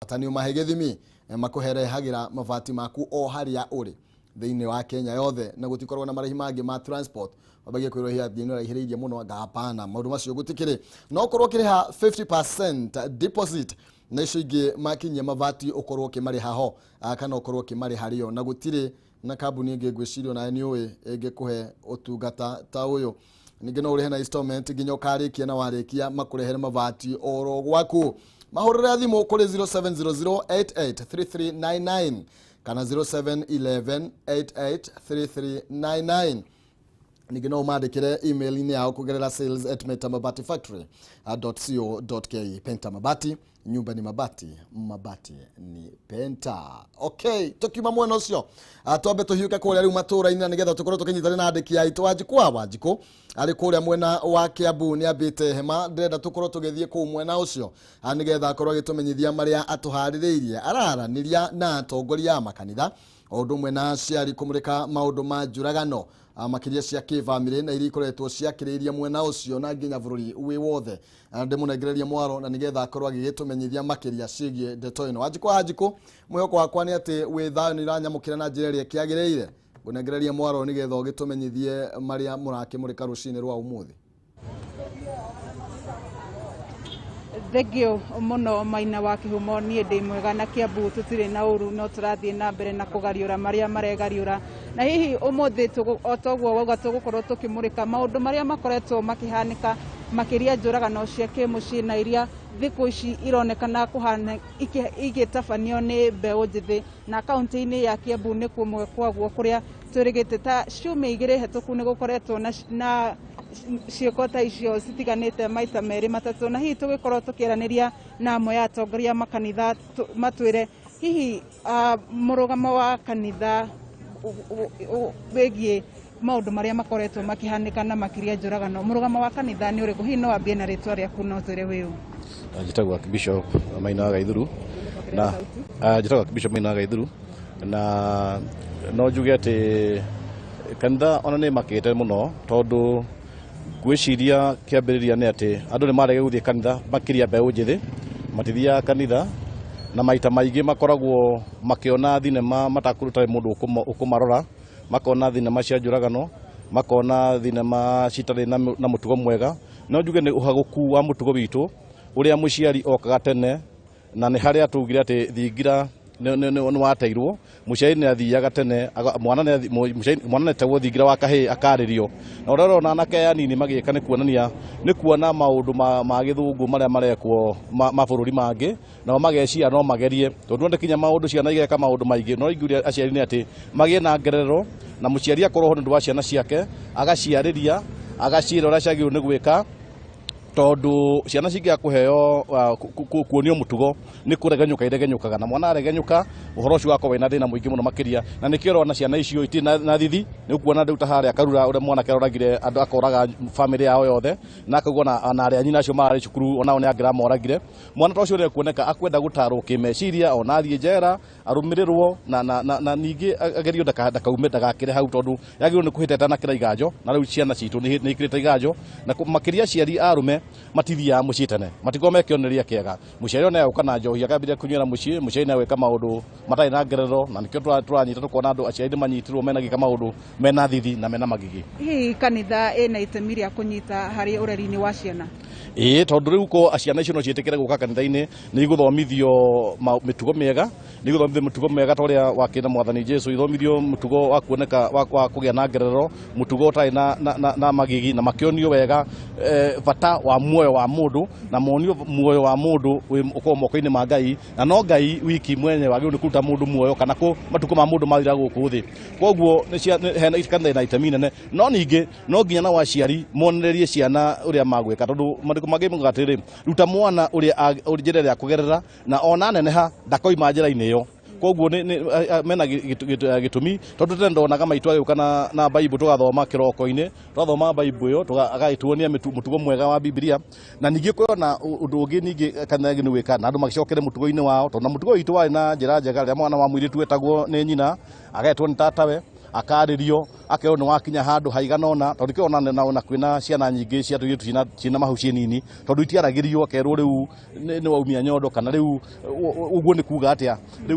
Bata nĩ ũmahe gĩthimi, makũherehagira mabati maku o harĩa ũrĩ thĩinĩ wa Kenya yothe, na gũtikorwo na marĩhi mangĩ ma transport. Wambagie kwĩrwo hihi atĩ nĩ ũraihĩrĩirie mũno, anga hapana, maũndũ macio gũtikĩrĩ. No ũkorwo ũkĩrĩha 50% deposit na icio ingĩ makinyia mabati ũkorwo ũkĩmarĩha ho, kana ũkorwo ũkĩmarĩha rĩo, na gũtirĩ na kambuni ĩngĩ ngwĩciria onawe nĩ ũĩ ĩngĩkũhe ũtungata ta ũyũ. Ningĩ no ũrĩhe na installment nginya ũkarĩkia, na warĩkia makũrehere mabati oro gwaku. Mahũrĩre thimũ kũrĩ 0700883399 kana 0711883399. Ningĩ no ũmandĩkĩre email-inĩ yao kũgerera sales@metamabatifactory.co.ke. Penta Mabati, nyumba ni mabati, mabati ni Penta. Okay, tukiuma mwena ũcio, twambe tũhiũke kũrĩa rĩu matũũra-inĩ, na nĩgetha tũkorwo tũkĩnyitanĩra na andĩki aitũ. Wanjikũ wa Wanjikũ arĩ kũrĩa mwena wa Kiambu, nĩ ambĩte hema. Ndĩrenda tũkorwo tũgĩthiĩ kũu mwena ũcio, nĩgetha akorwo agĩtũmenyithia marĩa atũharĩrĩirie. Araranĩria na atongoria a makanitha o ũndũ ũmwe na aciari kũmũrĩka maũndũ ma njũragano, makĩria cia kĩbamĩrĩ na iria ikoretwo ciakĩrĩirie mwena ũcio na nginya bũrũri wĩ wothe. Ndĩmũnengererie mwaro na nĩgetha akorwo agĩgĩtũmenyithia makĩria ciĩgiĩ ndeto ĩno. Wanjikũ wa Wanjikũ, mwĩhoko wakwa nĩ atĩ wĩ thayũ, nĩ iranyamũkĩra na njĩra ĩrĩa ĩkĩagĩrĩire. Ngũnengererie mwaro nĩgetha ũgĩtũmenyithie marĩa mũrakĩmũrĩka rũcinĩ rwa ũmũthĩ. Thengio mũno Maina wa Kĩhumo, niĩ ndĩ mwega na Kiambu tũtirĩ na ũru, no tũrathiĩ na mbere na kũgariũra marĩa maregariũra, na hihi ũmũthĩ o toguo wauga tũgũkorwo tũkĩmũrĩka maũndũ marĩa makoretwo makĩhanĩka, makĩria njũragano cia kĩmũciĩ na iria thikũ ici ironekana kũhana igĩtabanio nĩ mbeũ njĩthĩ. Na kaunti-inĩ ya Kiambu nĩ kũmwe kwaguo, kũrĩa twĩrĩgĩte ta ciumia 2 hetũku nĩ gũkoretwo na ciĩko ta icio citiganĩte maita merĩ matatũ, na hihi tũgĩkorwo tũkĩaranĩria na amwe ya atongoria makanitha matwĩre hihi mũrũgamo wa kanitha wĩgiĩ maũndũ marĩa makoretwo makĩhanĩka na makĩria njũragano. Mũrũgamo wa kanitha nĩ ũrĩkũ? Hihi no wambie na rĩtwa rĩaku no twĩre wĩ ũ? Njĩtagwo Archbishop Maina wa Gaithuru, na njĩtagwo Archbishop Maina wa Gaithuru, na no njuge atĩ kanitha ona nĩ makĩte mũno, tondũ ngwĩciria kĩambĩrĩria nĩ atĩ andũ nĩ marege gũthiĩ kanitha, makĩria mbeũ njĩthĩ matithiaga kanitha, na maita maingĩ makoragwo makĩona thinema matakũruta mũndũ ũkũmarora, makona thinema cia njũragano, makona thinema citarĩ na mũtugo mwega. No njuge nĩ ũhagũku wa mũtugo witũ ũrĩa mũciari okaga tene, na nĩ harĩa tugire atĩ thingira nĩ wateirwo. Mũciari nĩ athiaga tene, mwana nĩ etagwo thingira wa kahĩĩ akarĩrio, na ũrĩa ũrona anake aya anini magĩka nĩ kuonania nĩ kuona maũndũ ma gĩthũngũ marĩa marekwo ma bũrũri mangĩ, nao magecia no magerie, tondũ nĩ kinya maũndũ ciana igeka maũndũ maingĩ. No ingĩũria aciari nĩ atĩ magĩe na ngerero, na mũciari akorwo ho nĩ ũndũ wa ciana ciake, agaciarĩria, agaciĩra ũrĩa ciagĩrĩirwo nĩ gwĩka, tondũ ciana cingĩaga kũheo kuonio mũtugo nĩ kũregenyũka iregenyũkaga, na mwana aregenyũka ũhoro ũcio ũgakorwo wĩna thĩna mũingĩ mũno makĩria. Na nĩkĩo ũrona ciana icio itirĩ na thithi, nĩ ũkuona rĩu ta harĩa Karura ũrĩa mwanake aroragire andũ, akoraga bamĩrĩ yao yothe, na akaigua ona arĩa nyina acio mararĩ cukuru onao nĩ angĩramoragire. Mwana ta ũcio nĩ ekuoneka akwenda gũtarwo kĩmeciria, ona athiĩ njera arũmĩrĩrwo na ningĩ agerio ndakaume ndagakĩre hau, tondũ yagĩrĩirwo nĩ kũhĩta ĩtanakĩra iganjo, na rĩu ciana citũ nĩ ikĩrĩte iganjo. Na makĩria aciari arũme matithiaga mũciĩ tene, matikoragwo me kĩonereria kĩega. Mũciari ona agũka na njohi akambĩrĩria kũnyuĩra mũciĩ, mũciari nĩ agwĩka maũndũ matarĩ na ngerero, na nĩkĩo tũranyita tũkona andũ aciari nĩ manyitirwo mena gĩka maũndũ mena thithi na mena magigi. Hihi kanitha ĩna itemi rĩa kũnyita harĩ ũreri-inĩ wa ciana? Ĩĩ, tondũ rĩu ko ciana icio no ciĩtĩkĩre gũka kanitha-inĩ, nĩ igũthomithio mĩtugo mĩega, nĩ igũthomithio mĩtugo mĩega ta ũrĩa wakĩrĩ na Mwathani Jesu, ithomithio mũtugo wa kuoneka wa kũgĩa na ngerero, mũtugo ũtarĩ na magigi, na makĩonio wega bata wa muoyo wa mũndũ, na monio muoyo wa mũndũ ũkoragwo moko-inĩ ma Ngai, na no Ngai wiki mwenyewe wagĩrĩirwo nĩ kũruta mũndũ muoyo kana matukũ ma mũndũ mathira gũkũ thĩ. Koguo hena kanitha ĩna itemi inene, no ningĩ no nginya nao aciari monererie ciana ũrĩa magwĩka, tondũ maandĩko mangĩ maugaga atĩrĩrĩ, ruta mwana ũrĩa njĩra ĩrĩa akũgerera, na ona neneha ndakoima njĩra-inĩ ĩyo. Koguo mena gĩtũmi, tondũ tene ndonaga maitũ agĩũka na Bible tũgathoma kĩroko-inĩ, twathoma Bible ĩyo agagĩtuonia mũtugo mwega wa Bibilia. Na ningĩ kwĩona ũndũ ũngĩ ningĩ kanitha nĩ gwĩka na andũ magĩcokere mũtugo-inĩ wao, tondũ na mũtugo witũ warĩ na njĩra njega, rĩrĩa mwana wa mũirĩtu etagwo nĩ nyina, agetwo nĩ tatawe, Akarĩrio, akerwo nĩ wakinya handũ haigana ũna, tondũ kĩo ona kwĩna ciana nyingĩ cia tũirĩtu ciĩna mahu ciĩ nini, tondũ itiaragĩrio, akerwo rĩu nĩ waumia nyondo, kana rĩu ũguo nĩ kuga atĩa, rĩu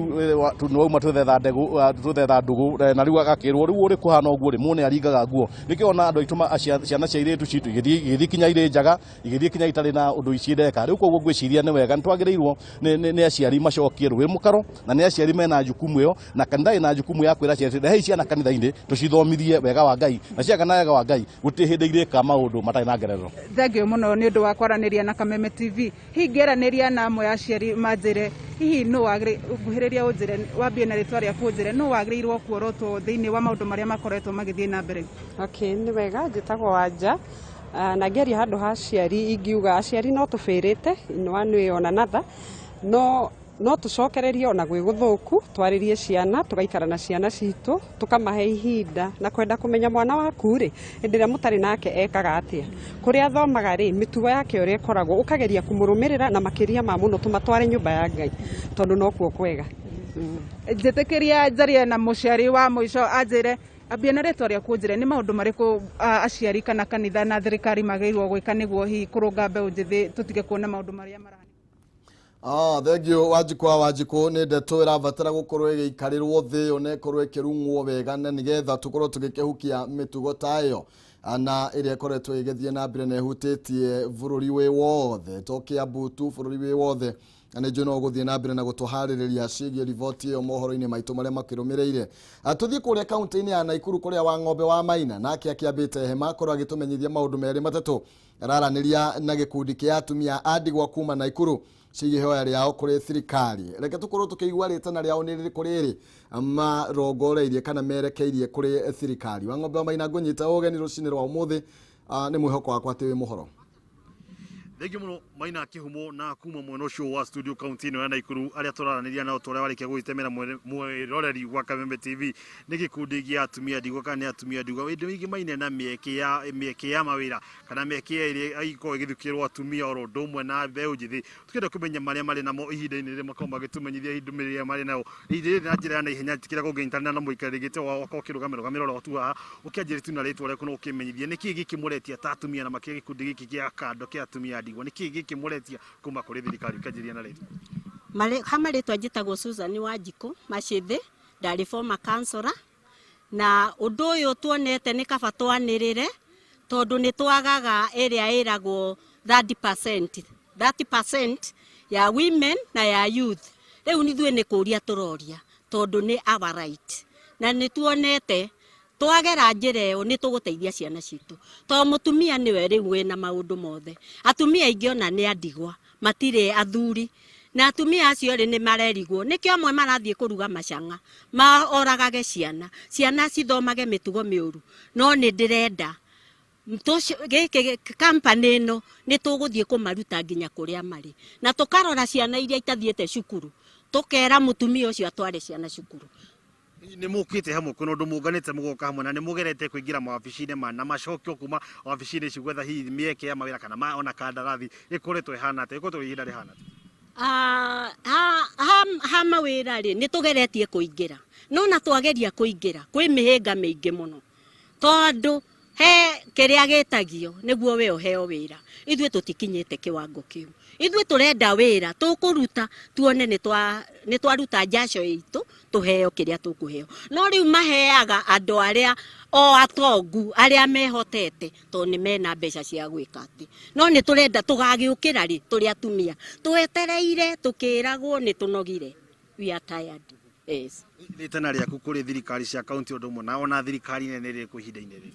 nĩ wauma twethetha ndegũ, twethetha ndũgũ, na rĩu agakĩrwo rĩu ũrĩ kũhana ũguo rĩ, mũndũ nĩ aringaga nguo. Nĩkĩo ona andũ aitũ ciana cia airĩtu citũ igĩthiĩ kinya irĩ njaga, igĩthiĩ kinya itarĩ na ũndũ iciendeka. Rĩu koguo ngwĩciria nĩ wega, nĩ twagĩrĩirwo nĩ aciari macokie rũĩ mũkaro, na nĩ aciari mena jukumu ĩyo, na kanitha ĩna jukumu ya kwĩra aciari rehei ciana kanitha-inĩ tũcithomithie wega wa Ngai, na ciagana wega wa Ngai gũtirĩ hĩndĩ irĩka maũndũ matarĩ na ngerero. Thank you mũno nĩ ũndũ wa kwaranĩria na Kameme TV. Hihi ngĩaranĩria na amwe a aciari manjĩre, hihi nũ nguhĩrĩria ũnjĩre, wambie na rĩtwa rĩaku ũnjĩre nũ wagĩrĩirwo kuorotwo thĩinĩ wa maũndũ marĩa makoretwo magĩthiĩ na mbere? Okay, nĩ wega, njĩtagwo Wanja. Na ngĩaria handũ ha aciari, ingiuga aciari no tũbĩrĩte in one way or another, no tũcokererie ona gwĩ gũthũku, twarĩrie ciana, tũgaikara na ciana citũ, tũkamahe ihinda na kwenda kũmenya mwana waku rĩ, hĩndĩ ĩrĩa mũtarĩ nake ekaga atĩa, kũrĩa athomaga rĩ, mĩtugo yake ũrĩa ĩkoragwo, ũkageria kũmũrũmĩrĩra, na makĩria ma mũno tũmatware nyũmba ya Ngai, tondũ nokuo kwega. Njĩtĩkĩria njarie na mũciari wa mũico anjĩre, ambia na rĩtwa rĩaku ũnjĩre nĩ maũndũ marĩkũ aciari kana kanitha na thirikari magĩrĩirwo gwĩka nĩguo hihi kũrũnga mbeũ njĩthĩ tũtige kuona maũndũ marĩa mara. Thank you Wanjikũ wa Wanjikũ, nĩ ndeto ĩrabatara gũkorwo ĩgĩikarĩrwo thĩ ĩyo na ĩkorwo ĩkĩrung'wo wega, na nĩgetha tũkorwo tũgĩkĩhukia mĩtugo ta ĩyo na ĩrĩa ĩkoretwo ĩgĩthiĩ na mbere na ĩhutĩtie bũrũri wĩ wothe, to Kiambu tu, bũrũri wĩ wothe. Na nĩ njũĩ no ũgũthiĩ na mbere na gũtũharĩrĩria ciĩgiĩ riboti ĩyo mohoro-inĩ maitũ marĩa makĩrũmĩrĩire. Tũthiĩ kũrĩa kaunti-inĩ ya Naikuru kũrĩa wa Ng'ombe wa Maina nake akĩambĩte hema akorwo agĩtũmenyithia maũndũ merĩ matatũ. Araranĩria na gĩkundi kĩa atumia a ndigwa kuma Naikuru ciĩgiĩ ihoya rĩao kũrĩ thirikari. Reke tũkorwo tũkĩigua rĩtana rĩao nĩ rĩrĩkũ rĩrĩ marongoreirie kana merekeirie kũrĩ thirikari. Wa Ng'ombe wa Maina, ngũnyita ũgeni rũcinĩ rwa ũmũthĩ, nĩ mwĩhoko wakwa atĩ wĩ mũhoro. Thengiũ mũno Maina Kĩhumo, na kuma mwena ũcio wa studio kaunti ĩno ya Naikuru, arĩa tũraranĩria nao tũrĩa warĩkia gũgĩtemera mwĩroreri wa Kameme TV nĩ gĩkundi gĩa atumia ndigwa kana nĩ atumia ndigwa. Ĩndĩ mĩingĩ maine na mĩeke ya mawĩra kana mĩeke ĩrĩa ĩgĩkoragwo ĩgĩthukĩrwo atumia oro ũndũ ũmwe na mbeũ njĩthĩ. Tũkĩenda kũmenya marĩa marĩ namo ihinda-inĩ rĩrĩ, makorwo magĩtũmenyithia ndũmĩrĩri ĩrĩa marĩ nayo ihinda rĩrĩ na njĩra ya naihenya. Njĩkĩra kũngĩnyitanĩra na mũikarĩri gĩtĩ wakwa ũkĩrũgamĩra rũgamĩro rwa tu haha, ũkĩanjĩrĩria tu na rĩtwa rĩaku na ũkĩmenyithie nĩkĩĩ gĩkĩ mũretia ta atumia, na makĩria gĩkundi gĩkĩ gĩa kando kĩa atumia ndigwa, nĩkĩĩ gĩkĩ mũretia kuma kũrĩ thirikari? Ũkĩanjĩrĩria na rĩtwa. Ha marĩtwa njĩtagwo Susan Wanjikũ Macĩthĩ, ndarĩ former councillor, na ũndũ ũyũ tuonete nĩ kaba twanĩrĩre, tondũ nĩ twagaga ĩrĩa ĩragwo 30% ya women na ya youth. Rĩu ithuĩ nĩ kũria tũroria, tondũ nĩ our right, na nĩ tuonete twagera njĩra ĩyo nĩ tũgũteithia ciana citũ, tondũ mũtumia nĩwe rĩu wĩna maũndũ mothe. Atumia aingĩ ona nĩ andigwa, matirĩ athuri, na atumia acio rĩ nĩ marerigwo, nĩkĩo amwe marathiĩ kũruga macang'a maoragage ciana, ciana cithomage mĩtugo mĩũru. No nĩ ndĩrenda gĩkĩ kampani ĩno nĩ tũgũthiĩ kũmaruta nginya kũrĩa marĩ, na tũkarora ciana iria itathiĩte cukuru, tũkera mũtumia ũcio atware ciana cukuru. Nĩ mũkĩte hamwe kwĩna ũndũ mũnganĩte mũgoka hamwe, na nĩ mũgerete kũingĩra mawabici-inĩ ma na macokio kuma wabici-inĩ ici gwetha hihi mĩeke ya mawĩra kana ona kandarathi ĩkoretwo ĩhana atĩa, ĩkoretwo ihinda rĩhana atĩa? Ha mawĩra rĩ, nĩ tũgeretie kũingĩra, no na twageria kũingĩra kwĩ mĩhĩnga mĩingĩ mũno, tondũ he kĩrĩa gĩtagio nĩguo we ũheo wĩra. Ithuĩ tũtikinyĩte kĩwango kĩu, ithuĩ tũrenda wĩra tũkũruta, tuone nĩ twaruta njaco itũ, tũheo kĩrĩa tũkũheo. No rĩu maheaga andũ arĩa o atongu, arĩa mehotete, tondũ nĩ mena mbeca cia gwĩka atĩ. No nĩ tũrenda tũgagĩũkĩra rĩ, tũrĩ atumia twetereire tũkĩragwo nĩ tũnogire, we are tired. Yes. Rĩtana rĩaku kũrĩ thirikari cia kaunti ũndũ ũmwe na ona thirikari nene rĩrĩkũ ihinda-inĩ rĩrĩ?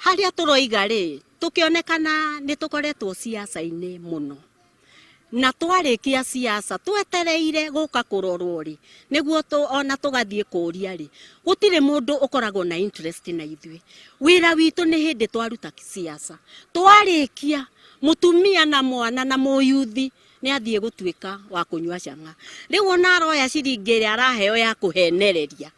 Harĩa tũroiga rĩ, tũkĩonekana nĩ tũkoretwo siasa-inĩ mũno, na twarĩkia siasa twetereire gũka kũrorwo rĩ, nĩguo ona tũgathiĩ kũria rĩ, gũtirĩ mũndũ ũkoragwo na interest na ithuĩ. Wĩra witũ nĩ hĩndĩ twaruta siasa, twarĩkia mũtumia na mwana na mũyuthi nĩ athiĩ gũtuĩka wa kũnyua cang'a. Rĩu ona aroya ciringi ĩrĩa araheo ya kũhenereria,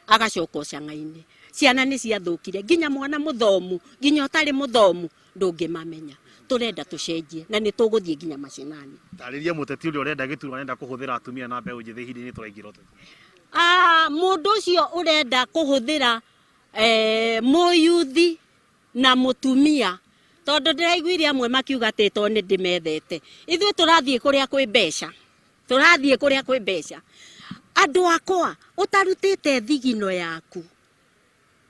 agacoka cang'a-inĩ. Ciana nĩ ciathũkire, nginya mwana mũthomu, nginya ũtarĩ mũthomu ndũngĩmamenya. Tũrenda tũcenjie na nĩ tũgũthiĩ nginya macinani. Tarĩria mũteti ũrĩa ũrenda gĩturwa arenda kũhũthĩra atumia na mbeũ njĩthĩ ihinda-inĩ tũraingĩra ũteti. Mũndũ ũcio ũrenda kũhũthĩra mũyuthi na mũtumia, tondũ ndĩraiguire amwe makiuga atĩ to nĩ ndĩmethete. Ithuĩ tũrathiĩ kũrĩa kwĩ mbeca, tũrathiĩ kũrĩa kwĩ mbeca. Andũ akwa, ũtarutĩte thigino yaku,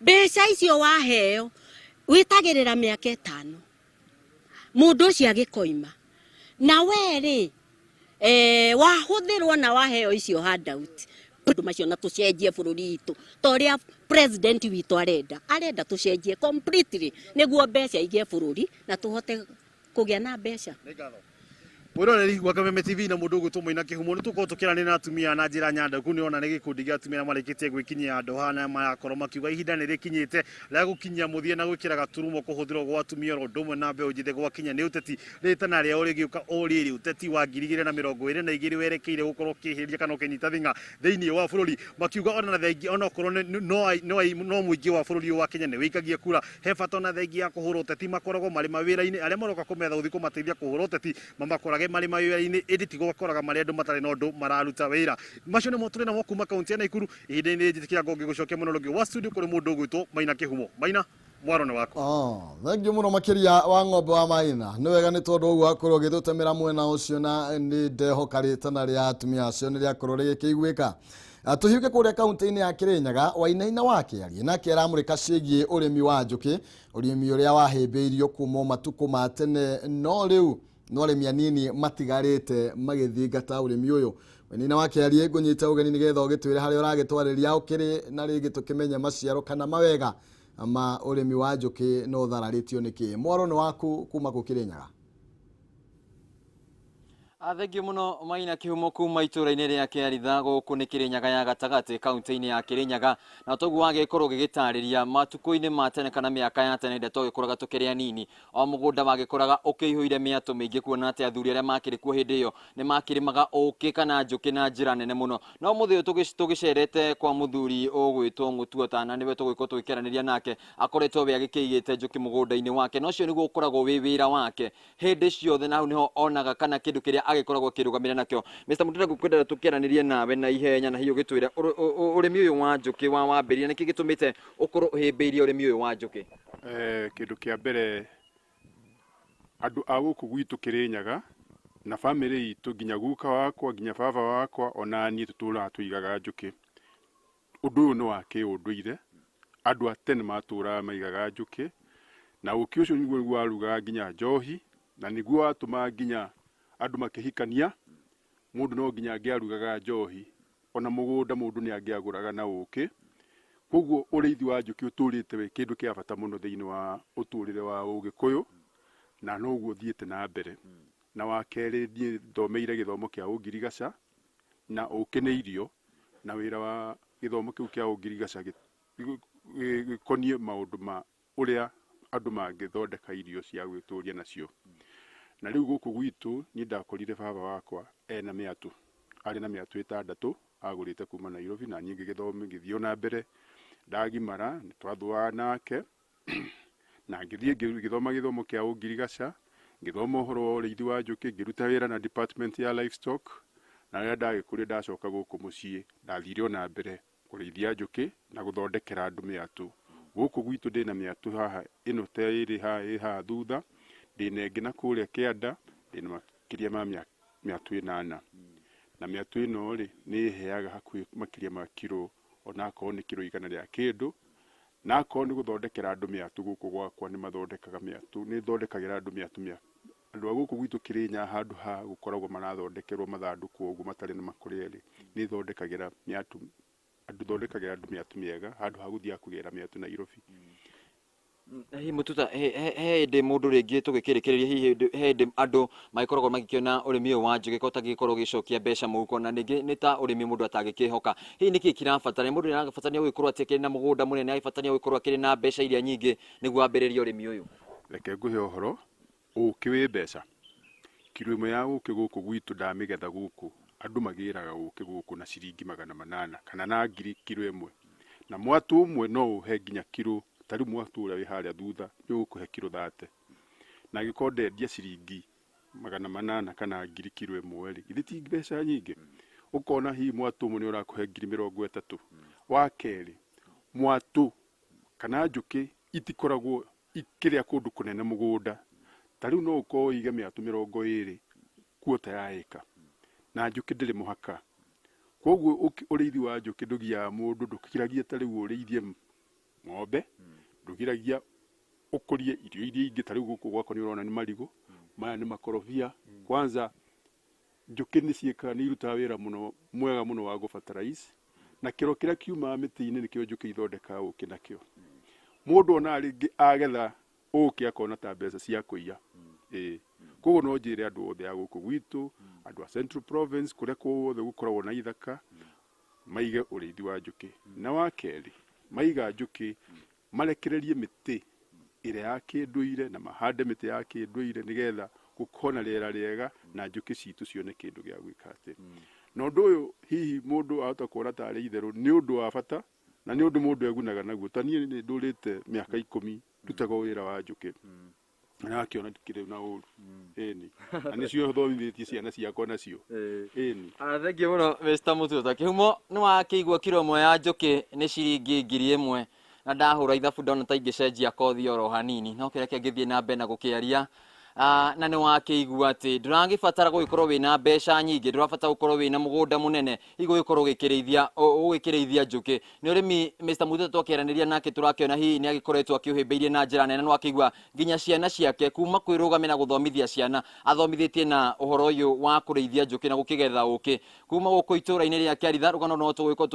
mbeca icio waheo wĩtagĩrĩra mĩaka 5, mũndũ ũcio agĩkoima na we rĩ, wahũthĩrwo na waheo icio handout. Maũndũ macio na tũcenjie bũrũri witũ ta ũrĩa president witũ arenda tũcenjie completely nĩguo mbeca igĩe bũrũri na tũhote kũgĩa na mbeca. Mwĩroreri wa Kameme TV na mũndũ ũgwĩtwo Maina Kĩhumo, nĩ tũkorwo tũkĩaranĩria na atumia na njĩra nyandaku. Nĩ ona nĩ gĩkundi gĩa atumia marĩkĩtie gwĩkinyia handũ haha na marakorwo makiuga ihinda nĩ rĩkinyĩte rĩa gũkinyia mũthia na gwĩkĩra gaturumo kũhũthĩrwo gwa atumia oro ũndũ ũmwe na mbeũ njĩthĩ gwakinya nĩ ũteti. Rĩtana rĩao rĩgĩũka o rĩrĩ, ũteti wa 2022 werekeire gũkorwo ũkĩhĩrĩria kana ũkĩnyita thing'a thĩinĩ wa bũrũri, makiuga ona thengia onokorwo no mũingĩ wa bũrũri ũyũ wa Kenya nĩ wĩikagia kura, he bata ona thengia ya kũhũra ũteti makoragwo marĩ mawĩra-inĩ. Arĩa maroka kũmetha gũthiĩ kũmateithia kũhũra ũteti mamakorage marĩ mawĩra-inĩ, ĩndĩ ti gũkoraga marĩ andũ matarĩ na ũndũ mararuta wĩra. Macio nĩmo tũrĩ namo kuma kaunti ya Naikuru. Ihinda-inĩ rĩrĩ njĩtĩkĩra ngũngĩ gũcokia mũno rũngĩ wa studio kũrĩ mũndũ ũgwĩtwo Maina Kĩhumo. Maina, mwaro nĩ waku. Thengiũ mũno makĩria wa ng'ombe wa Maina. Nĩ wega nĩ tondũ ũguo akorwo ũgĩtũtemera mwena ũcio, na nĩ ndehoka rĩtana rĩa atumia acio nĩ rĩakorwo rĩgĩkĩiguĩka. Tũhiũke kũrĩa kaunti-inĩ ya Kĩrĩnyaga, Wainaina wa Kĩarie nake aramũrĩka ciĩgiĩ ũrĩmi wa njũkĩ, ũrĩmi ũrĩa wahĩmbĩirio kuma matukũ ma tene, no rĩu no arĩmi anini matigarĩte magĩthingata ũrĩmi ũyũ. Wainaina wa Kĩarie, ngũnyita ũgeni nĩgetha ũgĩtwĩre harĩa ũragĩtwarĩria ũkĩrĩ, na rĩngĩ tũkĩmenye maciaro kana mawega ma ũrĩmi wa njũkĩ no ũthararĩtio nĩkĩ. Mwaro nĩ waku kuma kũ Kĩrĩnyaga. Thengio mũno Maina Kĩhumo kuma itũũra-inĩ rĩa Kĩaritha gũkũ nĩ Kĩrĩnyaga ya gatagatĩ kaunti-inĩ ya Kĩrĩnyaga. Na toguo wagĩkorwo ũgĩgĩtarĩria, matukũ-inĩ ma tene kana mĩaka ya tene hĩndĩ ĩrĩa twagĩkũraga tũkĩrĩ anini, o mũgũnda wagĩkũraga ũkĩihũire mĩatũ mĩingĩ, kuona atĩ athuri arĩa makĩrĩ kuo hĩndĩ ĩyo nĩ makĩrĩmaga ũkĩ kana njũkĩ na njĩra nene mũno. No mũthĩ ũyũ tũgĩcerete kwa mũthuri ũgwĩtwo Mũtua Tana, nĩwe tũgũgĩkorwo tũgĩkĩaranĩria nake, akoretwo we agĩkĩigĩte njũkĩ mũgũnda-inĩ wake, na ũcio nĩguo ũkoragwo wĩ wĩra wake hĩndĩ ciothe, na hau nĩho onaga kana kĩndũ kĩrĩa agĩkoragwo akĩrũgamĩrĩra nakĩo. Mr. Mũtunda, ngũkwenda tũkĩaranĩrie nawe na ihenya na hihi ũgĩtwĩre ũrĩmi ũyũ wa njũkĩ wa wambĩrĩria, nĩkĩ gĩtũmĩte ũkorwo ũhĩmbĩirie ũrĩmi ũyũ wa njũkĩ? Kĩndũ kĩa mbere, andũ a gũkũ gwitũ Kĩrĩnyaga na bamĩrĩ itũ, nginya guka wakwa, nginya baba wakwa, ona niĩ tũtũraga tũigaga njũkĩ. Ũndũ ũyũ nĩ wa kĩũndũire, andũ a tene matũraga maigaga njũkĩ, na ũkĩ ũcio nĩguo warugaga nginya njohi, na nĩguo watũmaga nginya andũ makĩhikania, mũndũ no nginya angĩarugaga njohi, ona mũgũnda mũndũ nĩ angĩagũraga na ũkĩ. Koguo ũrĩithi wa njũkĩ ũtũrĩte wĩ kĩndũ kĩa bata mũno thĩinĩ wa ũtũrĩre wa ũgĩkũyũ, na noguo ũthiĩte na mbere. Na wa kerĩ, niĩ thomeire gĩthomo kĩa ũngirigaca, na ũkĩ nĩ irio, na wĩra wa gĩthomo kĩu kĩa ũngirigaca gĩkoniĩ maũndũ ma ũrĩa andũ mangĩthondeka irio cia gwĩtũria nacio. Na rĩu gũkũ gwitũ niĩ ndakorire baba wakwa ena mĩatũ, arĩ na mĩatũ 6 agũrĩte kuma Nairobi, na niĩ ngĩgĩthoma ngĩthiĩ ona mbere ndagimara, nĩ twathuaga nake na ngĩthiĩ ngĩthoma gĩthomo kĩa ũngirigaca, ngĩthoma ũhoro wa ũrĩithi wa njũkĩ, ngĩruta wĩra na department ya livestock, na rĩrĩa ndagĩkũrire ndacoka gũkũ mũciĩ ndathire ona mbere kũrĩithia njũkĩ na gũthondekera andũ mĩatũ. Gũkũ gwitũ ndĩna mĩatũ haha, ĩno ta ĩrĩ haha, ĩ haha thutha, ndĩna ĩngĩ na kũrĩa kĩanda, ndĩna makĩria ma mĩatũ 8. Na mĩatũ ĩno rĩ, nĩ ĩheaga hakuhĩ makĩria ma kiro, onakorwo nĩ kiro 100 rĩa kĩndũ, na akorwo nĩ gũthondekera andũ mĩatũ gũkũ gwakwa nĩ mathondekaga mĩatũ, nĩ thondekagĩra andũ mĩatũ mĩa andũ a gũkũ gwitũ Kĩrĩnya, handũ ha gũkoragwo marathondekerwo mathandũkũ ũguo matarĩ na makũrĩa rĩ, nĩ thondekagĩra mĩatũ andũ, thondekagĩra andũ mĩatũ mĩega handũ ha gũthiaga kũgĩra mĩatũ Nairobi. Hihi Mũtuta, he hĩndĩ mũndũ rĩngĩ tũgĩkĩrĩkĩrĩria, hihi he hĩndĩ andũ magĩkoragwo magĩkĩona ũrĩmi ũyũ wa njũkĩ ko ũtangĩgĩkorwo ũgĩcokia mbeca mũhuko, na ningĩ nĩ ta ũrĩmi mũndũ atangĩkĩhoka, hihi nĩkĩ kĩrabatara mũndũ? Nĩ arabatarania gũgĩkorwo atĩ akĩrĩ na mũgũnda mũnene, agĩbatarania gũgĩkorwo akĩrĩ na mbeca iria nyingĩ nĩguo ambĩrĩrie ũrĩmi ũyũ? Reke ngũhe ũhoro, ũkĩ wĩ mbeca. Kiro 1 ya ũkĩ gũkũ gwitũ ndamĩgetha gũkũ, andũ magĩraga ũkĩ gũkũ na ciringi 800 kana na 1000 kiro 1, na mwatũ ũmwe no ũhe nginya kiro, ta rĩu mwatũ ũrĩa wĩ harĩa thutha nĩ ũgũkũhe kiro 30, na angĩkorwo ndendia ciringi 800 kana 1000 kiro 1 rĩ, githĩ ti mbeca nyingĩ? Ũkona hihi mwatũ ũmwe nĩ ũrakũhe 30,000. Wa kerĩ, mwatũ kana njũkĩ itikoragwo ikĩrĩa kũndũ kũnene mũgũnda. Ta rĩu no ũkorwo ũige mĩatũ 20 kuota ya ĩka, na njũkĩ ndĩrĩ mũhaka. Koguo ũrĩithi wa njũkĩ ndũgiaga mũndũ, ndũkiragia ta rĩu ũrĩithie ng'ombe, ndũgiragia ũkũrie irio iria ingĩ. Ta rĩu gũkũ gwakwa nĩ ũrona nĩ marigũ, maya nĩ makorobia. Kwanza njũkĩ nĩ ciĩkaga, nĩ irutaga wĩra mũno mwega mũno wa gũ fertilize, na kĩro kĩrĩa kiumaga mĩtĩ-inĩ nĩkĩo njũkĩ ithondekaga ũkĩ nakĩo. Mũndũ onaga rĩngĩ agetha ũkĩ akona ta mbeca cia kũiya. Ĩĩ, koguo no njĩre andũ othe a gũkũ gwitũ, andũ a Central Province, kũrĩa kuothe gũkoragwo na ithaka, maige ũrĩithi wa njũkĩ. Na wa kerĩ, maiga njũkĩ marekererie mĩtĩ ĩrĩa ya kĩndũire na mahande mĩtĩ ya kĩndũire, nĩgetha gũkorwo na rĩera rĩega na njũkĩ citũ cione kĩndũ gĩa gwĩka atĩ. Na ũndũ ũyũ hihi mũndũ ahota kuona tarĩ itherũ, nĩ ũndũ wa bata na nĩ ũndũ mũndũ egunaga naguo. Ta niĩ nĩ ndũrĩte mĩaka 10 ndutaga wĩra wa njũkĩ na akĩona ndikĩrĩ na ũru. Ĩni, na nĩcio thomithĩtie ciana ciakwa nacio. Ĩni. Thengiũ mũno, Mr. Mututa Kĩhumo. Nĩ wakĩigua kiro ĩmwe ya njũkĩ nĩ ciringi 1000, na ndahũra ithabu ndona ta ingĩcenjia kothi oro hanini, no kĩrĩa kĩngĩthiĩ na mbere na gũkĩaria. Na nĩ wakĩigua atĩ ndũragĩbatara gũgĩkorwo wĩna mbeca nyingĩ, ndũrabatara gũkorwo wĩna mũgũnda mũnene igũgĩkorwo ũgĩkĩrĩithia njũkĩ. Nĩ ũrĩmi Mr. Mututa twakĩaranĩria nake, tũrakĩona hihi nĩ agĩkoretwo akĩũhĩmbĩirie na njĩra nene. Nĩ wakĩigua nginya ciana ciake kuma kwĩrũgamia na gũthomithia ciana, athomithĩtie na ũhoro ũyũ wa kũrĩithia njũkĩ na gũkĩgetha ũkĩ. Kuma gũkũ itũra-inĩ rĩa Kĩaritha, rũgano no tũgũgĩkorwo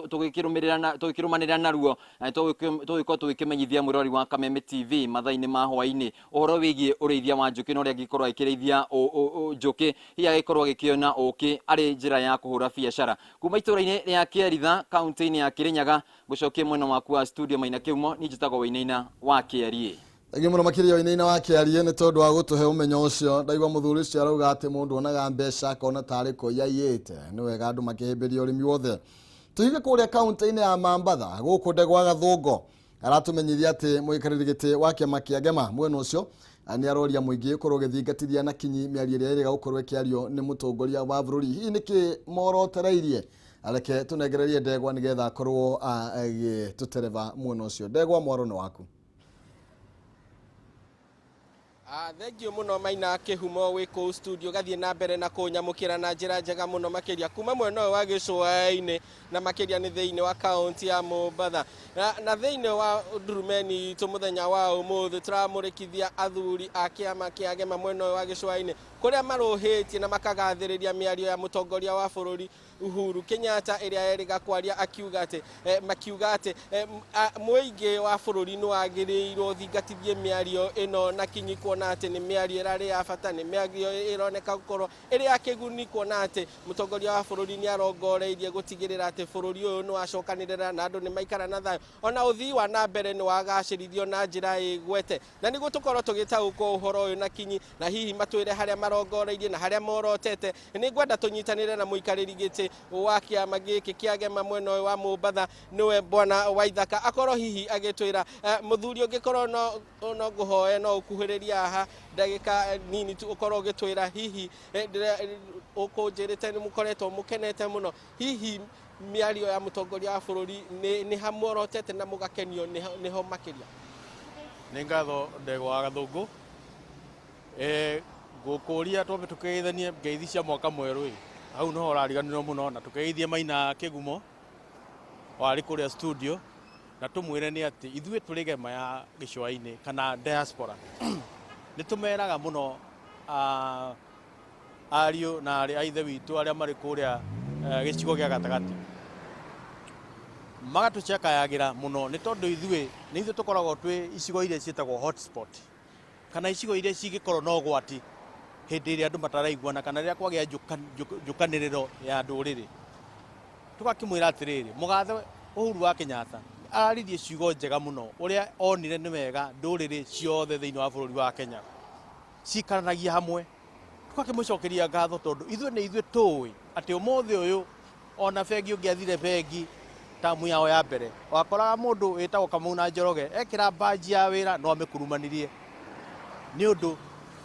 tũgĩkĩrũmanĩrĩra naruo, na tũgũgĩkorwo tũgĩkĩmenyithia mwĩrori wa Kameme TV mathaa-inĩ ma hwaĩ-inĩ ũhoro wĩgiĩ ũrĩithia wa njũkĩ na ũrĩa angĩkorwo akĩrĩithia njũkĩ, hihi agĩkorwo agĩkĩona ũkĩ arĩ njĩra ya kũhũra biacara. Kuma itũra-inĩ rĩa Kĩaritha, kaunti-inĩ ya Kĩrĩnyaga, ngũcokie mwena waku wa studio Maina Kĩhumo. Niĩ njĩtagwo Wainaina wa Kĩarie. Thengiũ mũno makĩria, Wainaina wa Kĩarie, nĩ tondũ wa gũtũhe ũmenyo ũcio. Ndaigua mũthuri ũcio arauga atĩ mũndũ onaga mbeca akona tarĩ kũiya aiyĩte. Nĩ wega andũ makĩhĩmbĩria ũrĩmi wothe. Tũige kũrĩa kaunti-inĩ ya Mambatha, gũkũ Ndegwa Gathũngo aratũmenyithia atĩ mũikarĩri gĩtĩ wa kĩama kĩa Ngema mwena ũcio nĩ aroria mũingĩ ũkorwo ũgĩthingatithia na kinyi mĩario ĩrĩa ĩrĩga gũkorwo ĩkĩario nĩ mũtongoria wa bũrũri. Hihi nĩkĩ morotereirie? Reke tũnengererie Ndegwa nĩgetha akorwo agĩtũtereba mwena ũcio. Ndegwa, mwaro nĩ waku. Thengiũ mũno, Maina Kĩhumo, wĩ kũu studio gathiĩ na mbere na kũnyamũkĩra na njĩra njega mũno makĩria kuma mwena ũyũ wa gĩcũa-inĩ, na makĩria nĩ thĩinĩ wa kaunti ya Mombatha, na thĩinĩ wa ndurumeni itũ mũthenya wa ũmũthĩ tũramũrĩkithia athuri a kĩama kĩa Gema mwena ũyũ wa gĩcũa-inĩ, kũrĩa marũhĩtie na makagathĩrĩria mĩario ya mũtongoria wa bũrũri Uhuru Kenyatta ĩrĩa erĩga kwaria, akiuga atĩ makiuga atĩ mũingĩ wa bũrũri nĩ wagĩrĩirwo ũthingatithie mĩario ĩno na kinyi, kuona atĩ nĩ mĩario ĩrarĩ ya bata, nĩ mĩario ĩroneka gũkorwo ĩrĩ ya kĩguni, kuona atĩ mũtongoria wa bũrũri nĩ arongoreirie gũtigĩrĩra atĩ bũrũri ũyũ nĩ wacokanĩrĩra na andũ nĩ maikara na thayũ, ona ũthii wa na mbere nĩ wagacĩrithio na njĩra ĩgwete. Na nĩguo tũkorwo tũgĩtaũkwo ũhoro ũyũ na kinyi, na hihi matwĩre harĩa marongoreirie na harĩa morotete, nĩ ngwenda tũnyitanĩre na mũikarĩri gĩtĩ wa kĩama gĩkĩ kĩa Gema mwena ũyũ wa Mombatha, nĩwe Bwana Waithaka, akorwo hihi agĩtwĩra. Mũthuri, ũngĩkorwo no ngũhoe no ũkuhĩrĩria haha ndagĩka nini tu, ũkorwo ũgĩtwĩra hihi ũkũnjĩrĩte nĩ mũkoretwo mũkenete mũno, hihi mĩario ya mũtongoria wa bũrũri nĩ hamuorotete na mũgakenio nĩho makĩria? Nĩ ngatho, Ndegwa wa Gathũngũ. Ngũkũria twambe tũkĩgeithanie ngeithi cia mwaka mwerũ. Ĩ hau noho ũrariganĩrwo mũno, na tũkeithie Maina Kĩgumo warĩ kũrĩa studio, na tũmwĩre nĩ atĩ ithuĩ tũrĩ Gema ya gĩcũa-inĩ kana diaspora nĩ tũmeraga mũno ariũ na arĩ a ithe witũ arĩa marĩ kũrĩa gĩcigo gĩa gatagatĩ, magatũcakayagĩra mũno, nĩ tondũ ithuĩ nĩ ithuĩ tũkoragwo twĩ icigo iria ciĩtagwo hotspot, kana icigo iria cingĩkorwo na ũgwati hĩndĩ ĩrĩa andũ mataraiguana kana rĩrĩa kwagĩa njũkanĩrĩro ya ndũrĩrĩ. Tũgakĩmwĩra atĩrĩrĩ, mũgathe Uhuru wa Kenyatta araririe ciugo njega mũno, ũrĩa onire nĩ wega ndũrĩrĩ ciothe thĩinĩ wa bũrũri wa Kenya cikaranagia hamwe. Tũgakĩmũcokeria ngatho, tondũ ithuĩ nĩ ithuĩ tũĩ atĩ ũmũthĩ ũyũ ona bengi, ũngĩathire bengi tamu yao ya mbere, wakoraga mũndũ wĩtagwo Kamau na Njoroge ekĩra mbanji ya wĩra no amĩkurumanirie, nĩ ũndũ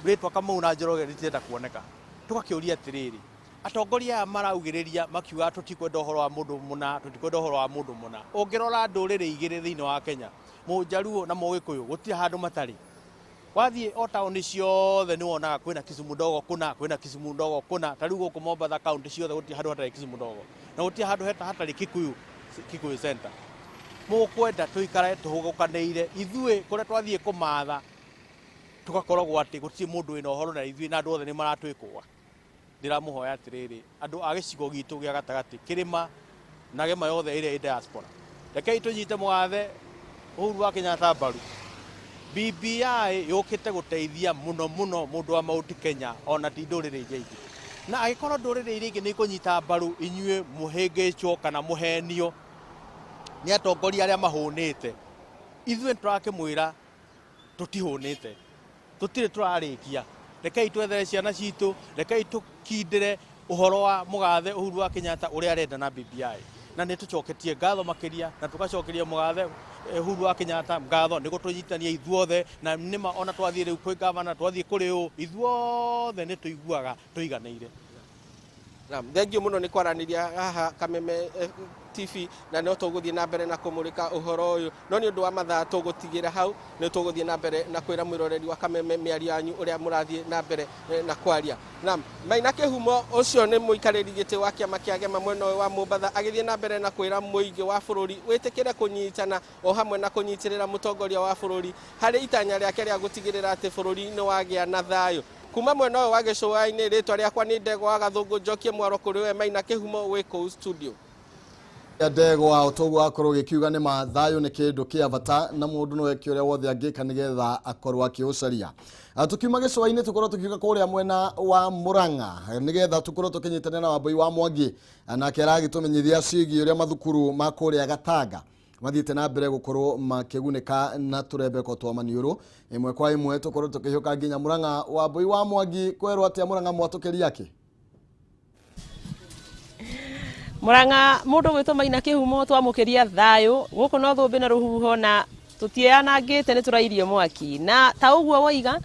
rĩtwa Kamau na Njoroge rĩtirenda kuoneka. Tũgakĩũria atĩrĩrĩ, Atongoria aya maraugĩrĩria makiuga tũtikwenda ũhoro wa mũndũ mũna, tũtikwenda ũhoro wa mũndũ mũna. Ũngĩrora ndũrĩrĩ igĩrĩ thĩinĩ wa Kenya, Mũjaruo na Mũgĩkũyũ, gũtirĩ handũ matarĩ. Wathiĩ o taũni ciothe nĩ wonaga kwĩna Kisumu ndogo kũna, kwĩna Kisumu ndogo kũna. Ta rĩu gũkũ Mombatha kaunti ciothe gũtirĩ handũ hatarĩ Kisumu ndogo, na gũtirĩ handũ hatarĩ Kikuyu, Kikuyu center. Mũkwenda tũikare tũhũgũkanĩire ithuĩ kũrĩa twathiĩ kũmatha tũgakoragwo atĩ gũtirĩ mũndũ wĩna ũhoro na ithuĩ na andũ othe nĩ maratwĩkũa. Ndĩramũhoya atĩrĩrĩ, andũ a gĩcigo gitũ gĩa gatagatĩ, kĩrĩma na gĩma yothe ĩrĩa ĩ diaspora, rekei tũnyite mũgathe Uhuru wa Kenyatta mbaru. BBI yũkĩte gũteithia mũno mũno mũndũ wa Mount Kenya ona ti ndũrĩrĩ iria ingĩ. Na angĩkorwo ndũrĩrĩ iria ingĩ nĩ ikũnyita mbaru inyuĩ mũhĩngĩcwo kana mũhenio nĩ atongoria arĩa mahũnĩte, ithuĩ nĩtũrakĩmwĩra tũtihũnĩte, tũtirĩ tũrarĩkia. Rekei twethere ciana citũ, rekei tũkindĩre ũhoro wa mũgathe Uhuru wa Kenyatta ũrĩa arenda na BBI. Na nĩ tũcoketie ngatho makĩria na tũgacokeria mũgathe Uhuru wa Kenyatta ngatho nĩ gũtũnyitania ithuothe, na nĩma ona twathiĩ rĩu kwĩ gavana, twathiĩ kũrĩ ũ, ithuothe nĩ tũiguaga tũiganĩire. Naam, thengiũ mũno nĩ kwaranĩria haha Kameme TV, na no tũgũthiĩ na mbere na kũmũrĩka ũhoro ũyũ, no nĩ ũndũ wa mathaa tũgũtigĩra hau. Nĩ tũgũthiĩ na mbere na kwĩra mwĩroreri wa Kameme mĩario yanyu ũrĩa mũrathiĩ na mbere na kwaria. Naam, Maina Kĩhumo ũcio nĩ mũikarĩri gĩtĩ wa kĩama kĩa Gema mwena ũyũ wa Mombatha, agĩthiĩ na mbere na kwĩra mũingĩ wa bũrũri wĩtĩkĩre kũnyitana o hamwe na kũnyitĩrĩra mũtongoria wa bũrũri harĩ itanya rĩake rĩa gũtigĩrĩra atĩ bũrũri nĩ wagĩa na thayũ. Kuma mwena ũyũ wa gĩcũa-inĩ, rĩtwa rĩakwa nĩ Ndegwa wa Gathũngũ, njokie mwaro kũrĩ we Maina Kĩhumo wĩ kũu studio. Ndegwa otoguo akorwo gĩkiuga nĩ ma thayũ nĩ kĩndũ kĩa bata na mũndũ no eke ũrĩa wothe angĩka nĩgetha akorwo akĩũcaria. Tukiuma gĩcũa-inĩ tũkorwo tũkiuga kũrĩa mwena wa Murang'a nĩgetha tũkorwo tũkĩnyitanĩra na Wambui wa Mwangi, nake aragĩtũmenyithia ciĩgiĩ ũrĩa mathukuru ma kũrĩa Gatanga mathiĩte na mbere gũkorwo makĩgunĩka na tũrembeko twa maniũrũ. Ĩmwe kwa ĩmwe tũkorwo tũkĩhiũka nginya Murang'a. Wambui wa Mwangi, kwerwo atĩa Murang'a mwatũkĩria kĩ? Murang'a mundu gwitwo Maina Kĩhumo twamũkĩria thayũ gũkũ no thũmbĩ na rũhuho na tũtianangĩte nĩ tũrairie mwaki na ta ũguo woiga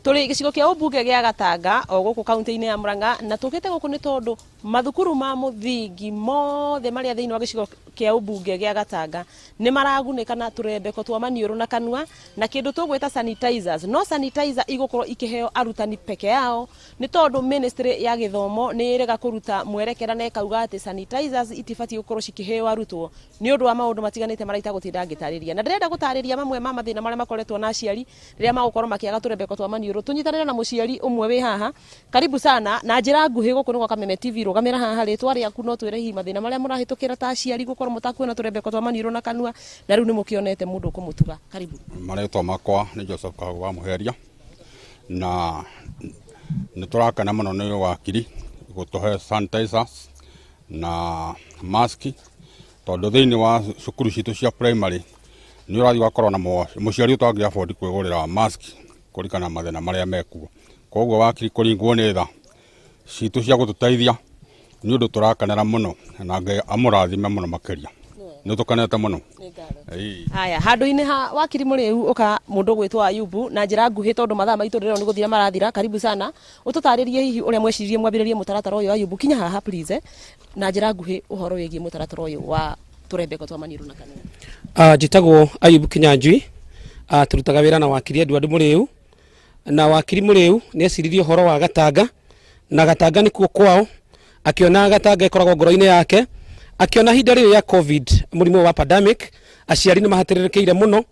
tũrĩ gĩcigo kĩa ũmbunge gĩa Gatanga o gũkũ kaunti-inĩ ya Murang'a, na tũkĩte gũkũ nĩ tondũ mathukuru ma mũthingi mothe marĩa thĩinĩ wa gĩcigo kĩa ũmbunge gĩa Gatanga nĩ maragunĩka na tũrembeko twa maniũrũ na kanua na kĩndũ tũgwĩta sanitizers. No sanitizer igũkorwo ikĩheo arutani peke yao nĩ tondũ ministry ya gĩthomo nĩ ĩrega kũruta mwerekera na ĩkauga atĩ sanitizers itibatiĩ gũkorwo cikĩheo arutwo nĩ ũndũ wa maũndũ matiganĩte marĩa itagũtinda ngĩtarĩria. Na ndĩrenda gũtarĩria mamwe ma mathĩna marĩa makoretwo na aciari rĩrĩa magũkorwo makĩaga tũrembeko twa maniũrũ. Tũnyitanĩre na mũciari ũmwe wĩ haha, karibu sana na njĩra nguhĩ gũkũ nĩ gwa Kameme TV. Rũgamĩra haha rĩtwa rĩaku no twĩre hihi mathĩna marĩa mũrahĩtũkĩra ta aciari gũkorwo mũtakuona tũrembeko twa maniũrũ na kanua, na rĩu nĩ mũkĩonete mũndũ ũkũmũtuga. Karibu. Marĩtwa makwa nĩ Joseph Kahu wa Mũheria, na nĩ tũrakena mũno nĩ wakiri gũtũhe sanitizers na mask, tondũ thĩinĩ wa cukuru citũ cia primary nĩ ũrathiĩ ũgakorwo na mũciari ũtangĩ afford kwĩgũrĩra mask kũringana na mathĩna marĩa mekuo. Koguo wakiri kũringwo nĩ tha citũ cia gũtũteithia nĩ ũndũ tũrakenera mũno, na Ngai amũrathime mũno makĩria. Nĩ tũkenete mũno. Haya, handũ-inĩ ha wakiri mũrĩu ũka mũndũ ũgwĩtwo Ayubu na njĩra nguhĩ tondũ mathaa maitũ ndĩrona nĩ gũthira marathira. Karibu sana, ũtũtarĩrie hihi ũrĩa mweciririe mwambĩrĩrie mũtaratara ũyũ. Ayubu, kinya haha please, na njĩra nguhĩ ũhoro wĩgiĩ mũtaratara ũyũ wa tũrembeko twa maniũrũ na kanua. Njĩtagwo Ayubu Kinyanjui, tũrutaga wĩra na wakiri Edward Mũrĩu, na wakiri Mũrĩu nĩ eciririe ũhoro wa Gatanga, na Gatanga nĩkuo kwao, akĩona Gatanga ĩkoragwo ngoro-inĩ yake, akĩona ihinda rĩrĩ rĩa COVID, mũrimũ wa pandemic, aciari nĩ mahatĩrĩrĩkĩire mũno,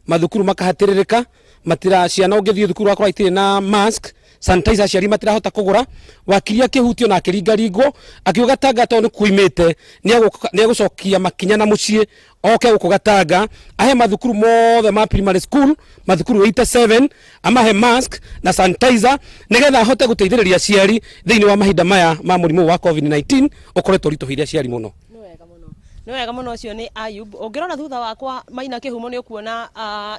mathukuru makahatĩrĩrĩka, matira ciana ũngĩthiĩ thukuru wakorwo itirĩ na mask, sanitizer aciari matirahota kũgũra. Wakiri akĩhutio na akĩringaringwo, akiuga Gatanga tondũ nĩ kuimĩte nĩ egũcokia makinya na mũciĩ oke gũkũ Gatanga ahe mathukuru mothe ma primary school, mathukuru 87, amahe mask na sanitizer nĩgetha ahote gũteithĩrĩria aciari thĩinĩ wa mahinda maya ma mũrimũ wa COVID-19 ũkoretwo ũritũhĩire aciari mũno. Nĩ wega mũno. Ũcio nĩ Ayub. Ũngĩrora thutha wakwa Maina Kĩhumo nĩ ũkuona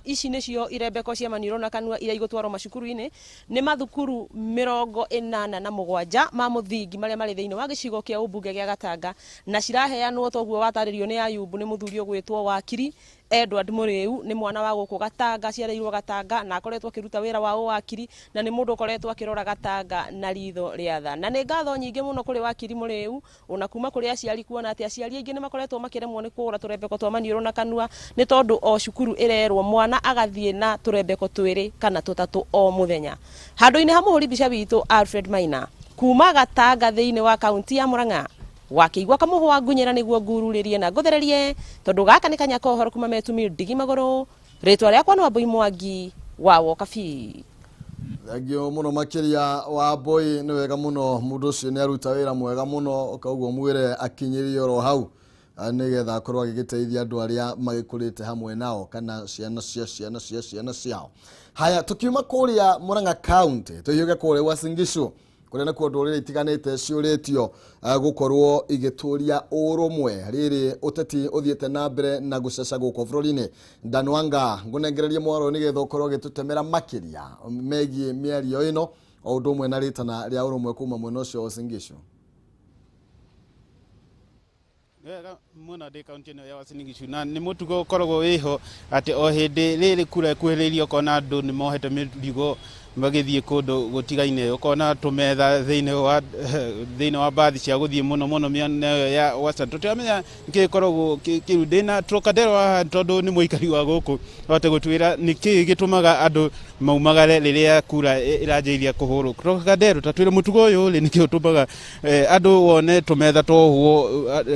ici nĩcio irembeko cia maniũrũ na kanua iria igũtwarwo macukuru-inĩ. Nĩ mathukuru 87 ma mũthingi marĩa marĩ thĩinĩ wa gĩcigo kĩa ũmbunge gĩa Gatanga, na ciraheanwo toguo watarĩrio nĩ Ayub nĩ mũthuri ũgwĩtwo wakiri Edward Muriu nĩ mwana wa gũkũ Gatanga, aciarĩirwo Gatanga na akoretwo akĩruta wĩra wa ũwakiri na nĩ mũndũ ũkoretwo akĩrora Gatanga na ritho rĩa tha. Na nĩ ngatho nyingĩ mũno kũrĩ wakiri Muriu ona kuma kũrĩ aciari, kuona atĩ aciari aingĩ nĩ makoretwo makĩremwo nĩ kũgũra tũrembeko twa maniũrũ na kanua nĩ tondũ o cukuru ĩrerwo mwana agathiĩ na tũrembeko twĩrĩ kana tũtatũ o mũthenya. Handũ-inĩ ha mũhũri mbica witũ Alfred Maina kuma Gatanga thĩinĩ wa kaunti ya Murang'a, wakĩigua kamũhwa ngunyĩra nĩguo ngururĩrie na ngũthererie, tondũ gaka nĩ kanya ka ũhoro kuma metumi ndigi magũrũ. Rĩtwa rĩakwa nĩ Wambui Mwangi wa Wokabi. Thengio mũno makĩria wa Mbui, nĩ wega mũno mũndũ ũcio nĩ aruta wĩra mwega mũno, koguo mwĩre akinyĩrie oro hau nĩgetha akorwo agĩgĩteithia andũ arĩa magĩkũrĩte hamwe nao kana ciana cia ciana cia ciana ciao. Haya, tukiuma kũrĩa Murang'a County tũhiũke kũrĩa Uasin Gishu kũrĩa nakuo ndũrĩrĩ itiganĩte ciũrĩtio gũkorwo igĩtũria ũrũmwe rĩrĩ ũteti ũthiĩte na mbere na gũcaca gũkũ bũrũri-inĩ. Danwanga, ngũnengererie mwaro nĩgetha ũkorwo ũgĩtũtemera makĩria megiĩ mĩario ĩno o ũndũ ũmwe na rĩtana rĩa ũrũmwe kuma mwena ũcio wa Uasin Gishu. Wega mũno ndĩ kaunti ĩno ya Uasin Gishu, na nĩ mũtugo ũkoragwo wĩho atĩ o hĩndĩ rĩrĩ kura ĩkuhĩrĩirie ũkona andũ nĩ mohete mĩrigo magĩthiĩ kũndũ gũtigaine, ũkona tũmetha thĩinĩ wa mbathi cia gũthiĩ mũno mũno mĩena ĩyo ya Western. Tũtiramenya nĩkĩ gĩkoragwo kĩru. Ndĩna Trocadero haha tondũ nĩ mũikari wa gũkũ, ahote gũtwĩra nĩkĩ gĩtũmaga andũ maumagare rĩrĩa kura ĩranjĩrĩria kũhũrwo. Trocadero, ta twĩre mũtugo ũyũ rĩ nĩkĩ ũtũmaga andũ wone tũmetha twohwo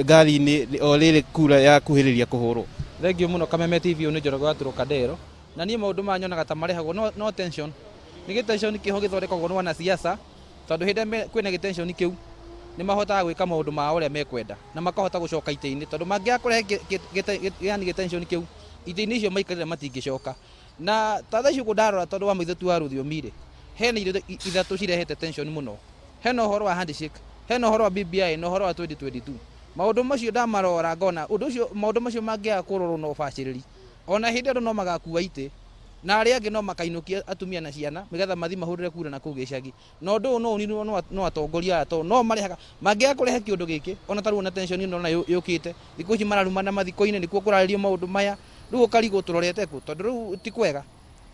ngari-inĩ o rĩrĩ kura yakuhĩrĩria kũhũrwo? Thengio mũno Kameme TV, ũyũ nĩ Njoroge wa Trocadero, na niĩ maũndũ maya nyonaga ta marehagwo no tension. Nĩ gĩtension kĩho gĩthondekagwo nĩ wanasiasa, tondũ hĩndĩ ĩrĩa kwĩna gĩtension kĩu nĩ mahotaga gwĩka maũndũ mao ũrĩa mekwenda na makahota gũcoka itĩ-inĩ, tondũ mangĩaga kũrehe yani gĩtension kĩu itĩ-inĩ icio maikarĩre matingĩcoka. Na ta thaa ici ũguo ndarora, tondũ wa maitho tu wa rũthiomi rĩ, hena indo ithatũ cirehete tension mũno. Hena ũhoro wa handshake, hena ũhoro wa BBI na ũhoro wa 2022. Maũndũ macio ndamarora ngona ũndũ ũcio, maũndũ macio mangĩaga kũrorwo na ũbacĩrĩri, ona hĩndĩ andũ no magakua itĩ na arĩa angĩ no makainũkia atumia na ciana nĩgetha mathiĩ mahũrĩre kura na kũu gĩcagi. Na ũndũ ũyũ no ũninwo no atongoria aya, tondũ no marehaga mangĩaga kũrehe kĩũndũ gĩkĩ, ona ta rĩu ona tension ĩno na yũkĩte thikũ ici mararumana mathiko-inĩ, nĩkuo kũrarĩrio maũndũ maya. Rĩu ũkarigwo tũrorete kũ, tondũ rĩu ti kwega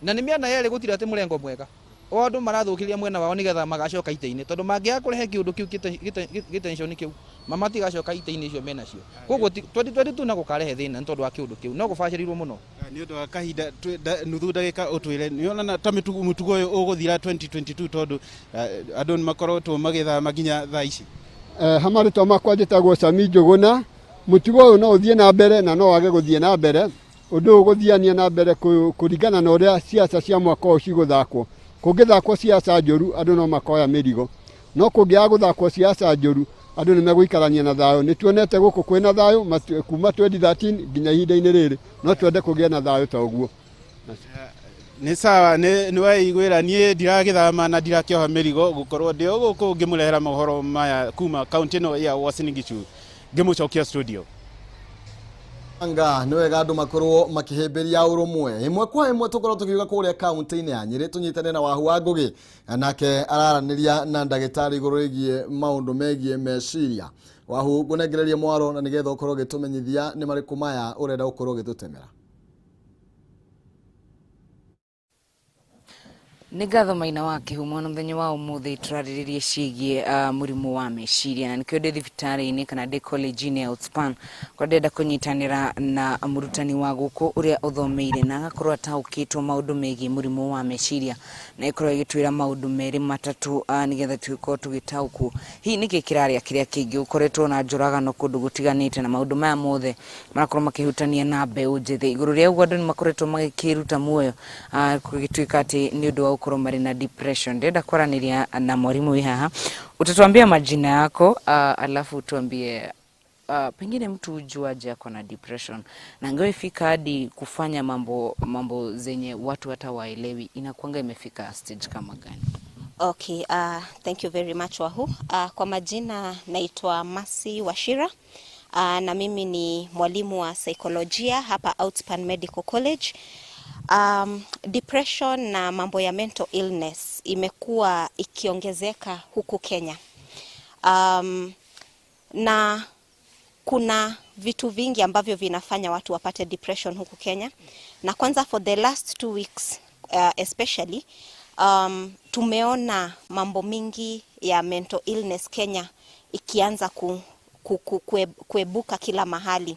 na nĩ mĩena yerĩ gũtirĩ atĩ mũrengo mwega, o andũ marathũkĩria mwena wao nĩgetha magacoka itĩ-inĩ, tondũ mangĩaga kũrehe kĩũndũ kĩu gĩtension kĩu matigacoka itĩ-inĩ icio menacio. Koguo 2022 na gũkarehe thĩna nĩ tondũ wa kĩũndũ kĩu no gũbacĩrĩirwo mũno. Nĩ ũndũ wa kahinda nuthu ndagĩka ũtwĩre nĩonana ta mũtugo ũyũ ũgũthira 2022, tondũ andũ nĩ makoretwo magĩthama nginya thaa ici. Ha marĩtwa makwa njĩtagwo Sami Njũgũna. Mũtugo ũyũ no ũthiĩ na mbere na no wage gũthiĩ na mbere. Ũndũ ũyũ ũgũthiania na mbere kũringana na ũrĩa siasa cia mwaka ũyũ cigũthakwo. Kũngĩthakwo siasa njũru andũ no makoya mĩrigo, no kũngĩaga gũthakwo siasa njũru andũ nĩ megũikarania na thayũ. Nĩ tuonete gũkũ kwĩna thayũ kuma 2013 nginya ihinda-inĩ rĩrĩ, no twende kũgĩa na thayũ ta ũguo. Nĩ sawa, nĩ waiguĩra niĩ ndiragĩthama na ndirakĩoha mĩrigo gũkorwo ndĩ o gũkũ ngĩmũrehera mohoro maya kuma kaunti ĩno ya Uasin Gishu, ngĩmũcokia studio. Anga nĩ wega andũ makorwo makĩhĩmbĩria ũrũmwe. Ĩmwe kwa ĩmwe tũkorwo tũkiuga kũrĩa kaunti-inĩ ya Nyĩrĩ tũnyitane na Wahu wa Ngũgĩ, nake araranĩria na ndagĩtarĩ igũrũ rĩgiĩ maũndũ megiĩ meciria. Wahu, ngũnengererie mwaro na nĩgetha ũkorwo ũgĩtũmenyithia nĩ marĩkũ maya ũrenda gũkorwo ũgĩtũtemera. Nĩ ngatho Maina wa Kĩhumo, na mũthenya wa ũmũthĩ tũrarĩrĩria ciĩgiĩ mũrimũ wa meciria, na nĩkĩo ndĩ thibitarĩ-inĩ kana ndĩ college-inĩ ya Outspan kũrĩa ndĩrenda kũnyitanĩra na mũrutani wa gũkũ ũrĩa ũthomeire na agakorwo ataũkĩtwo maũndũ megiĩ mũrimũ wa meciria, na ĩkorwo ĩgĩtwĩra maũndũ merĩ matatũ nĩgetha tũkorwo tũgĩtaũkwo hihi nĩkĩ kĩrarĩa kĩrĩa kĩngĩ. Gũkoretwo na njũragano kũndũ gũtiganĩte na maũndũ maya mothe marakorwo makĩhutania na mbeũ njĩthĩ. Igũrũ rĩa ũguo andũ nĩ makoretwo magĩkĩruta muoyo gũgĩtuĩka atĩ nĩ ũndũ wa gũkorwo marĩ na depression. Ndĩrenda kwaranĩria na mwalimu wĩ haha, utatuambia majina yako alafu tuambie pengine mtu hujuaje ako na depression, na angewefika hadi kufanya mambo zenye watu hata waelewi, inakuanga imefika stage kama gani? Okay, thank you very much Wahu. Kwa majina naitwa Masi Wachira. Na mimi ni mwalimu wa saikolojia hapa Outspan Medical College. Depression na mambo ya mental illness imekuwa ikiongezeka huku Kenya. Na Kuna vitu vingi ambavyo vinafanya watu wapate depression huku Kenya, na kwanza for the last 2 weeks especially tumeona mambo mingi ya mental illness Kenya ikianza kuebuka kila mahali.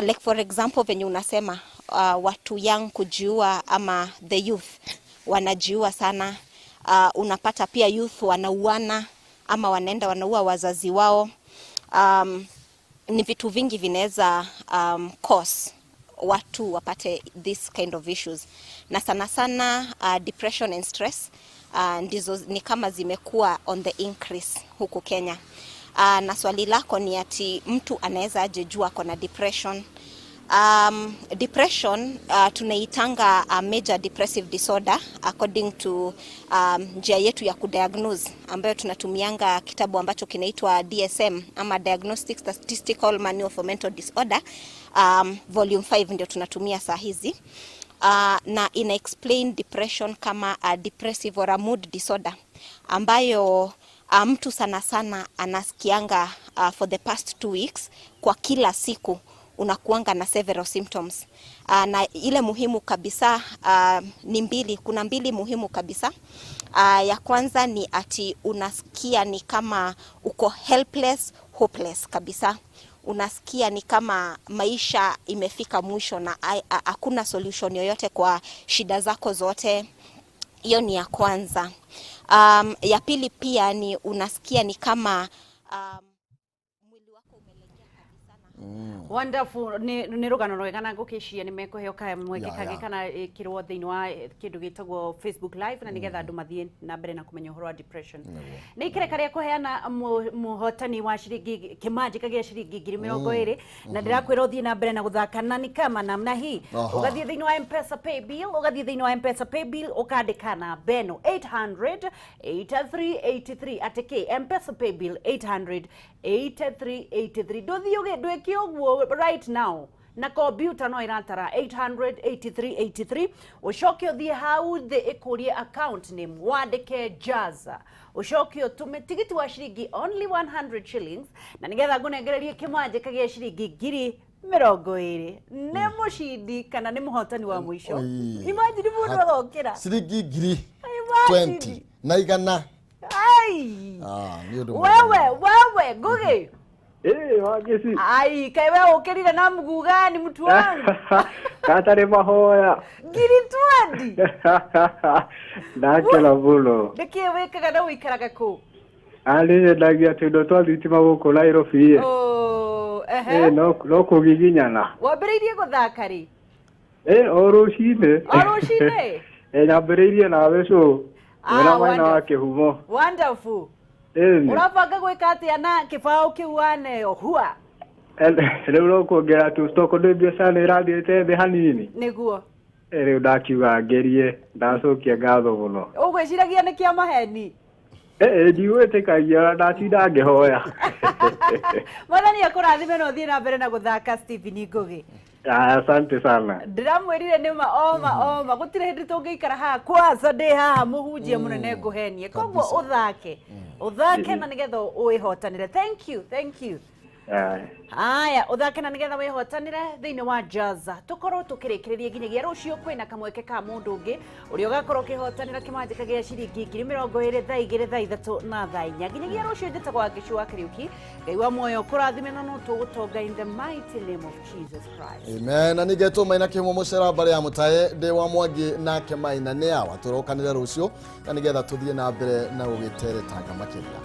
Like for example, venye unasema watu young kujiua ama the youth wanajiua sana. Unapata pia youth wanauana ama wanaenda wanaua wazazi wao. Ni vitu vingi vinaweza cause watu wapate this kind of issues, na sana sana depression and stress ndizo ni kama zimekuwa on the increase huku Kenya. Na swali lako ni ati mtu anaweza aje jua ako na depression? Depression tunaitanga a major depressive disorder according to njia yetu ya kudiagnose ambayo tunatumianga kitabu ambacho kinaitwa DSM ama Diagnostic Statistical Manual for Mental Disorder, volume 5 ndio tunatumia saa hizi. Na ina explain depression kama a depressive or a mood disorder ambayo mtu sana sana anasikianga for the past 2 weeks, kwa kila siku unakuanga na several symptoms. Na ile muhimu kabisa ni mbili, kuna mbili muhimu kabisa. Ya kwanza ni ati unasikia ni kama uko helpless, hopeless kabisa. Unasikia ni kama maisha imefika mwisho na hakuna solution yoyote kwa shida zako zote. Hiyo ni ya kwanza. Ya pili pia ni unasikia ni kama Wonderful. Nĩ rũgano rwega na ngũkĩcia nĩ mekũheo kamweke kangĩ kana ĩkĩrwo thĩinĩ wa kĩndũ gĩtagwo Facebook Live na nĩgetha andũ mathiĩ na mbere na kũmenya ũhoro wa depression. Nĩ ikereka rĩa kũheana mũhotani wa ciringi kĩmanjĩka gĩa ciringi 20,000 na ndĩrakwĩra ũthiĩ na mbere na gũthaka na ni kama namna hii. Ũgathiĩ thĩinĩ wa Mpesa Paybill, ũgathiĩ thĩinĩ wa Mpesa Paybill, ũkandĩka namba ĩno 800 8383. Atĩ kĩ? Mpesa Paybill 800 8383. Ndũthiĩ ndwĩke ũguo right now na kompiuta no ĩratara 800 8383. Ũcoke ũthiĩ hau thĩ ĩkũrie account name, wandĩke Jaza, ũcoke ũtũme tigiti wa ciringi only 100 shillings na nĩgetha ngũnengererie kĩmanjĩka gĩa ciringi 20,000. Nĩ mũcindi kana nĩ mũhotani wa mũico. Oi. Imagine mũndũ agokĩra ciringi ngiri Imagine. 20 na igana. Ai. Ah, nĩ ũndũ mwega. Wewe Ngugi. Eh, Wangeci. Ai, kaĩ we ũkĩrire na mgugani, mtu wangu? Gatarĩ mahoya. 20,000. Ndakena mũno. Nĩkĩ wĩkaga na ũikaraga kũ? Arĩ nyendagia tũindo twa thitima gũkũ Nairobi. Oh, ehe. Eh, no kũgiginyana. Wambĩrĩirie gũthaka rĩ? Eh, o rũcinĩ. O rũcinĩ? Eh, nyambĩrĩirie nawe cũ. Ah, Wĩna mwena wa wonderful. kĩhumo. Wonderful. Ĩni. Ũrabanga gwĩka atĩa na kĩbaũ kĩu waneo hua? Rĩu no kuongerera tu stock ndĩ biacara nĩ ĩrathiĩte thĩ hanini. Nĩguo. Eh, rĩu ndakiuga ngerie, ndacokia ngatho mũno. Ũgwĩciragia nĩ kĩa maheni? Eh, ndigwĩtĩkagia, ndatinda ngĩhoya. Mwathani akũrathime na ũthiĩ na mbere na gũthaka, Stephen Ngugi. Ah, asante sana. Ndĩramwĩrire nĩma oma oma gũtirĩ hĩndĩ tũngĩikara haha kwanza ndĩ haha mũhunjia mũnene ngũhenie, koguo ũthake, ũthake na nĩgetha wĩhotanĩre. Thank you, thank you. Aya. Haya, ũthake na nĩgetha wĩhotanĩre thĩinĩ wa Jaza. Tũkorwo tũkĩrĩkĩrĩria nginyagia rũciũ kwĩna kamweke ka mũndũ ũngĩ ũrĩa ũgakorwo ũkĩhotanĩra kĩmanjĩka gĩa ciringi 20,000 thaa 2, thaa 3 na thaa 4. Nginyagia rũciũ, njĩtagwo Wangeci wa Kariũki. Ngai wa muoyo kũrathime na no tũgũtonga in the mighty name of Jesus Christ. Amen. Na nĩngetwo Maina Kĩhumo mũcera mbare ya mũtae ndĩ wa Mwangi nake Maina nĩ awa tũrokanĩre rũciũ na nĩgetha tũthiĩ na mbere na gũgĩteretanga makĩria.